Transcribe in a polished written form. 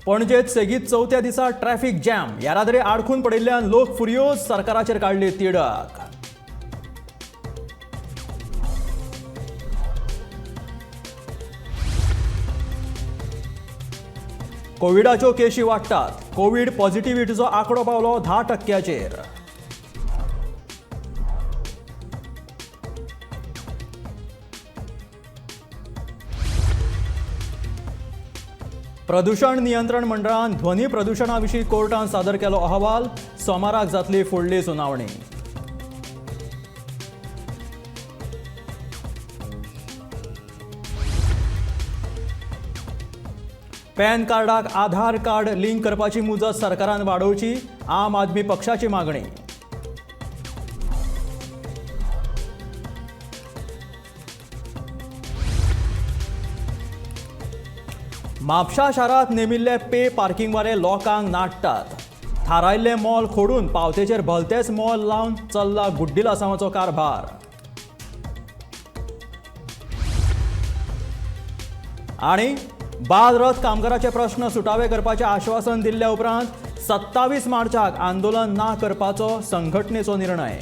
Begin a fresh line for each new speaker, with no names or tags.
पणजेत सेगीत चवथ्या दिसा ट्रॅफिक जॅम. येरादारी आडखून पडिल्ल्यान लोक फुर्योज, सरकाराचेर काडली तिडक. कोविडाच्यो केशी वाडटात. कोवीड पॉझिटिव्हिटीचो आंकडो पावलो 10%चेर. प्रदूषण नियंत्रण मंडळान ध्वनी प्रदूषणा विशीं कोर्टान सादर केलो अहवाल. सोमाराक जातली फुडली सुनावणी. पॅन कार्डाक आधार कार्ड लिंक करपाची मुजत सरकारान वाडोवची, आम आदमी पक्षाची मागणी. म्हापशा शारांत नेमिल्ले पे पार्किंगवाले लोकांक नाडटात. थारायल्ले मोल खोडून पावतेचेर भलतेच मोल लावन चल्ला गुड्डीलासांवाचो कारभार. आनी बाल रथ कामगाराचे प्रश्न सुटावे करपाचें आश्वासन दिल्ल्या उपरांत 27 मार्चाक आंदोलन ना करपाचो संघटनेचो निर्णय.